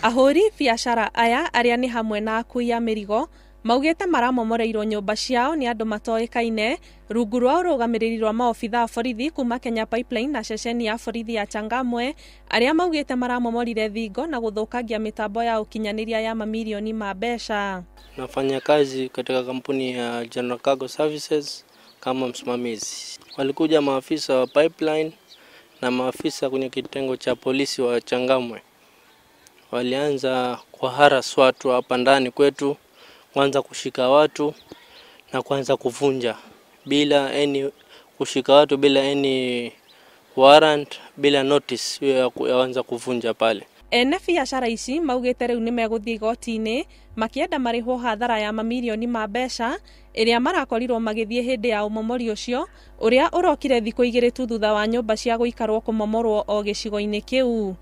Ahũri biacara aya arĩa nĩ hamwe na akui a mĩrigo maugĩte maramomoreirwo nyũmba ciao nĩ andũ matoĩkaine rungu rwa ũrũgamĩrĩri rwa maobitha a borithi kuma Kenya Pipeline na ceceni ya borithi ya Changamwe arĩa maugĩte maramomorire thingo na gũthũkangia mĩtambo ya ũkinyanĩria ya mamirioni ma mbeca. Nafanya kazi katika kampuni ya General Cargo Services kama msimamizi. Walikuja maafisa wa Pipeline na maafisa kwenye kitengo cha polisi wa Changamwe. Walianza kuharas watu hapa ndani kwetu, kuanza kushika watu na kuanza kuvunja bila any kushika watu bila any warrant, bila notice ya kuanza kuvunja pale. Ene biacara ici maugĩte rĩu nĩ megũthiĩ igoti-inĩ makĩenda marĩhwo hathara ya mamirioni ma mbeca ĩrĩa marakorirwo magĩthiĩ hĩndĩ ya ũmomori ũcio ũrĩa ũrokire thikũ igĩrĩ tu thutha wa nyũmba cia gũikarwo kũmomorwo o gĩcigo-inĩ kĩu.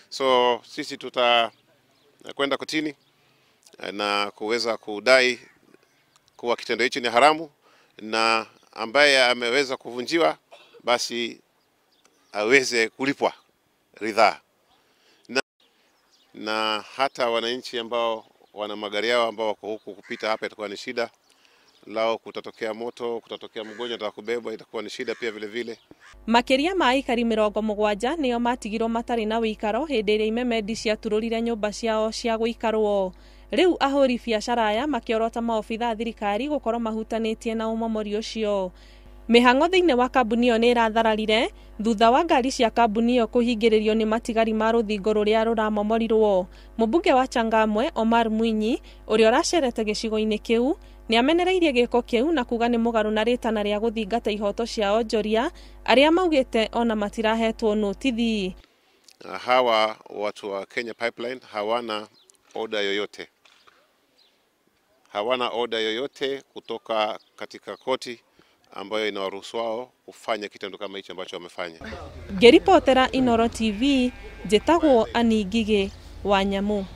So sisi tutakwenda kotini na kuweza kudai kuwa kitendo hichi ni haramu, na ambaye ameweza kuvunjiwa basi aweze kulipwa ridhaa, na hata wananchi ambao wana magari yao ambao wako huku kupita hapa itakuwa ni shida lao, kutatokea moto, kutatokea mgonjwa atakubebwa, itakuwa ni shida pia vile vile. Makĩria ma aikari 70 nĩo matigirwo matarĩ na wĩikaro hĩndĩ ĩrĩa imemendi ciaturũrire nyũmba ciao cia gũikarwo. Rĩu ahũri biacara aya makĩorota maobitha a thirikari gũkorwo mahutanĩtie na ũmomori ũcio. Mĩhang'o thĩinĩ wa kambuni ĩyo nĩ ĩrathararire thutha wa ngari cia kambuni ĩyo kũhingĩrĩrio nĩ matigari ma rũthingo rũrĩa rũramomorirwo. Mũmbunge wa Changamwe Omar Mwinyi ũrĩa ũracerete gĩcigo-inĩ kĩu nĩ amenereirie gĩko kĩu na kuga nĩ mũgarũ na rĩtana rĩa gũthingata ihoto cia onjoria arĩa maugĩte ona matirahetwo notithi. Hawa watu wa Kenya Pipeline hawana oda yoyote, hawana oda yoyote kutoka katika koti ambayo inawaruhusu wao kufanya kitendo kama hicho ambacho wamefanya. Ngĩribotera Inooro TV, njĩtagwo Annie Ngigĩ wa Nyamu.